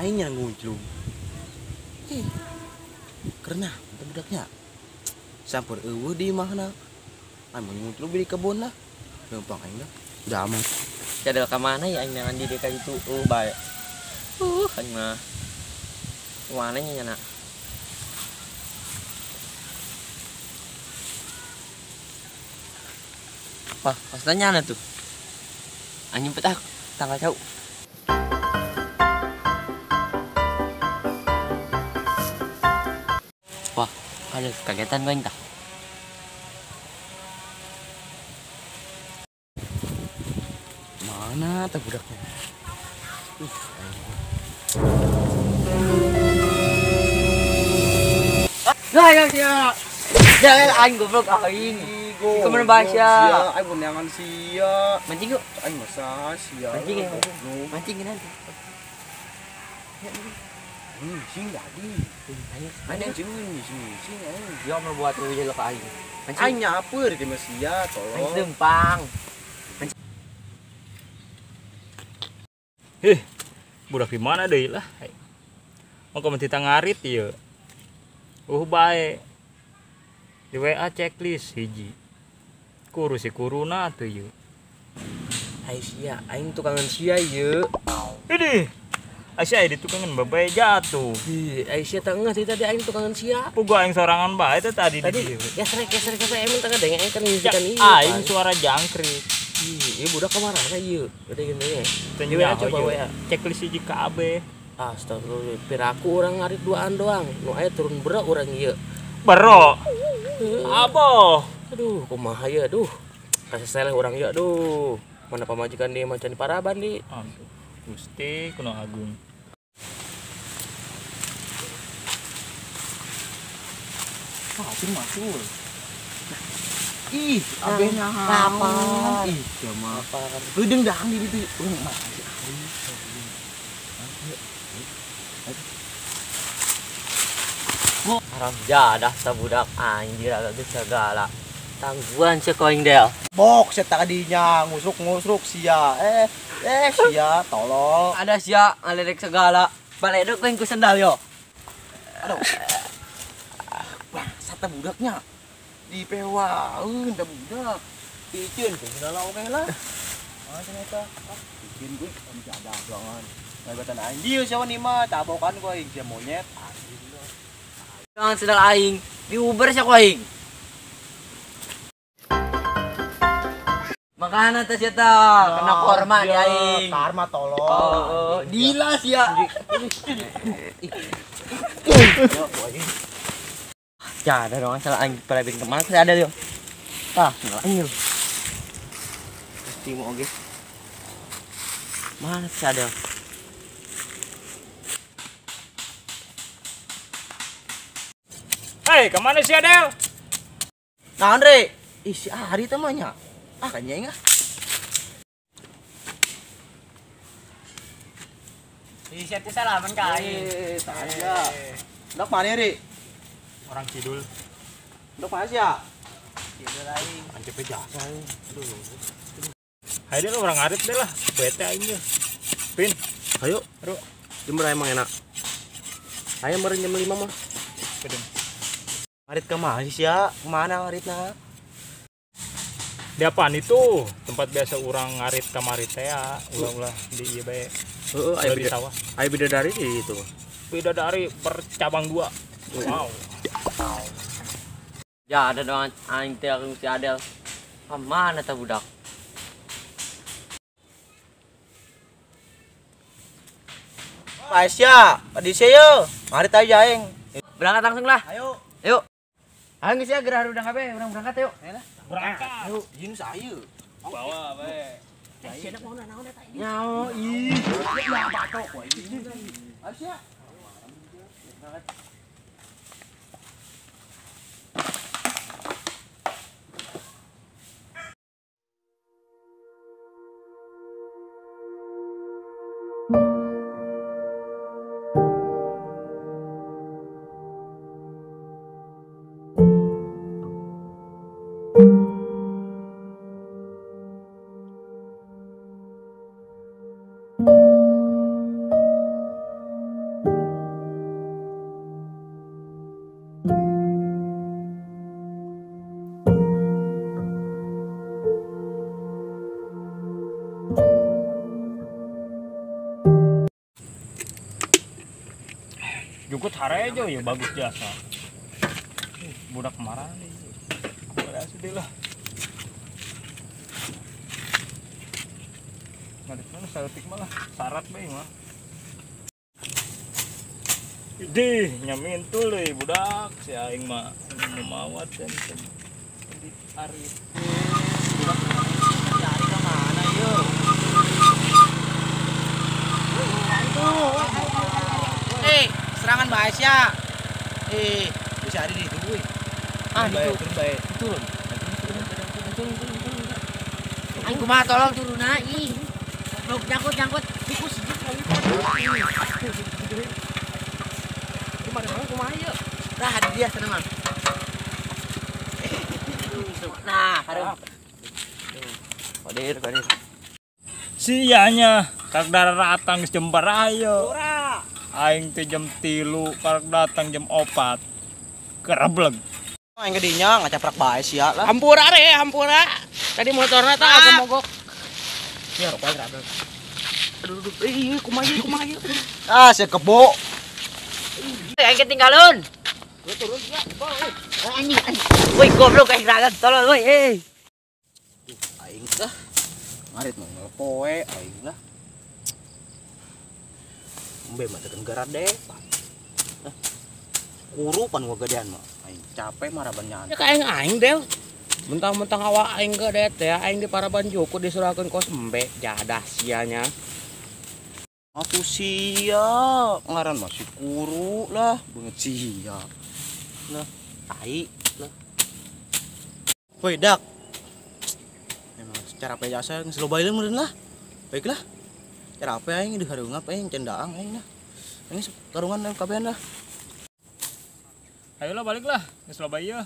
Aing yang ngunclung. Ih. Karena teh budaknya. Sampur eueuh di imahna. Aing mun ngunclung di kebun lah. Leumpang aing lah. Udah aman. Cadel ka mana ya aing nangan di deka itu bae. Aing mah. Mana nya nyana? Wah, pasnya nyana tuh. Anjing petak tanggal jauh. Wah, ada kagetan gue entah. Mana tuh budaknya? Lah ya sia. Jangan aing goblok aing. Kemana baca? Aing undangan sia. Mancing yuk. Aing masa sia. Mancing ya. Mancing nanti. Sing lagi. Aing sing sing aing. Dia mau buat lu jelek aing. Aing nyaper ke sia tolong. Aing lempang. Heh, budak di mana deui lah. Mau komentar ngarit ieu. Bae. Di WA checklist hiji. Kuru si kuruna atuh ieu. Hai sia, aing tukangan sia ieu. Ini. Aisyah di tukangan babae jatuh. Ih, Aisyah tengah tadi aing tukangan sia. Pugu aing sorangan bae teh tadi di dieu. Ya serek emang tengah denge aing kan ngisikan ieu. Aing suara jangkrik. Ih, ieu budak kamarana ieu. Gede gini. Di WA coba WA. Checklist hiji kabeh. Astagfirullah, piraku orang ngarit duaan doang. Nu aya turun bero urang ieu. Bero. Aboh. Aduh, kumaha ieu aduh. Kasih seleh urang ieu aduh. Mana pamajikan dia macan di paraban di. Aduh. Gusti kuno agung. Macul macul. Ih, abeh naon. Ih, jamaah. Leudeng dang di ditu. Urang mah si Ari. Haram jadah sabudak anjir agak segala. Tangguhan sekoing del. Bok saya tadinya ngusruk-ngusruk sia. Sia tolol. Ada sia ngaledek segala. Baledek koing ku sendal yo. Aduh. Wah, sata budaknya. Di pewaeun da budak. Piceun segala oke lah. Ah ternyata. Piceun gue jadah doangan. Ngabatan aing dieu sia nih mah tabokan ku aing sia monyet. Jangan sendal aing, di Uber sia ku aing. Makana teh sia tah, kena korma di aing. Karma tolong. Oh, gila sia. Ya, ada dong salah aing pada bikin kemana sih ada yo. Tah, sendal aing yo. Pasti mau oge. Mana sih ada? Hei, kemana si Adel? Nah, Andre. Ih, si Ari temannya. Ah, kayaknya enggak. Ih, siapa salaman ka aing. Tanya. Ndok mana, Ri? Orang Kidul. Ndok mana sih ya? Kidul aing. Ancepe jasa aing. Aduh. Hayo deh orang ngarit deh lah. Bete aing ye. Pin. Ayo, Aduh. Jemur emang enak. Ayo meureun jam 5 mah. Kedeng. Ngarit ke mana sih ya? Kemana ngaritna? Di apaan itu? Tempat biasa orang ngarit kamari teh ya, ulah-ulah di ieu bae. Heeh, aya di sawah. Aya bidadari di itu. Bidadari bercabang 2. Wow. Ya ada doang aing teh si Adel. Mana tah budak? Aisyah, di sini ngarit aja aing. Berangkat langsung lah. Ayo. Yuk. Ayo geus ya gerah udang kabeh, urang berangkat yuk. Berangkat. Ayo, ieu saya. Bawa bae. Eh, sia mau naon eta ini? Nyaho ih. Ya batok wae. Aisyah. Berangkat. Jukut harejo ya bagus jasa. Budak marah nih. Udah sedih lah. Ngarit mana saeutik malah syarat bae mah. Idih, nyamintul euy budak si aing mah mawat dan di arit. Budak cari ka mana ieu? Serangan bae sia. Bisa ada di itu euy. Ah, itu turun bae. Turun. Turun. Aing kumaha tolong turun na ih. Goblok nyangkut. Tikus sijik lagi. Kumaha kumaha ieu? Tah di dia sana mah. Nah, harum. Kodir. Sianya kak datang geus jam barayo. Aing teh jam 3, karek datang jam 4. Kerebleg. Aing ge dinya ngacaprak bae sia lah. Hampura re, hampura. Tadi motorna tah agak mogok. Ya rokok aing. Aduh, ih kumaha ieu. Ah, sia kebo. Aing ketinggalan. Gua turun sia, anjing. Woi, goblok aing ragan tolol woi, eh. Aing lah. Ngarit mah ngepoe aing lah. Embe mah teu garade. Kuru pan gua gedean mah. Aing capek maraban nyan. Ya ka aing aing del. Mentang-mentang awak aing gede teh, aing di paraban jukut disurahkeun kos embe jadah sianya. Atuh sia, ngaran mah si kuru lah, beungeut sia. Lah, tai lah. Woi, dak. Memang secara pe jasa geus loba ieu meureun lah. Baiklah. Cara apa aing di hareungap aing cendaang aing lah. Aing karungan kabehan lah. Ayolah baliklah, geus loba ieu.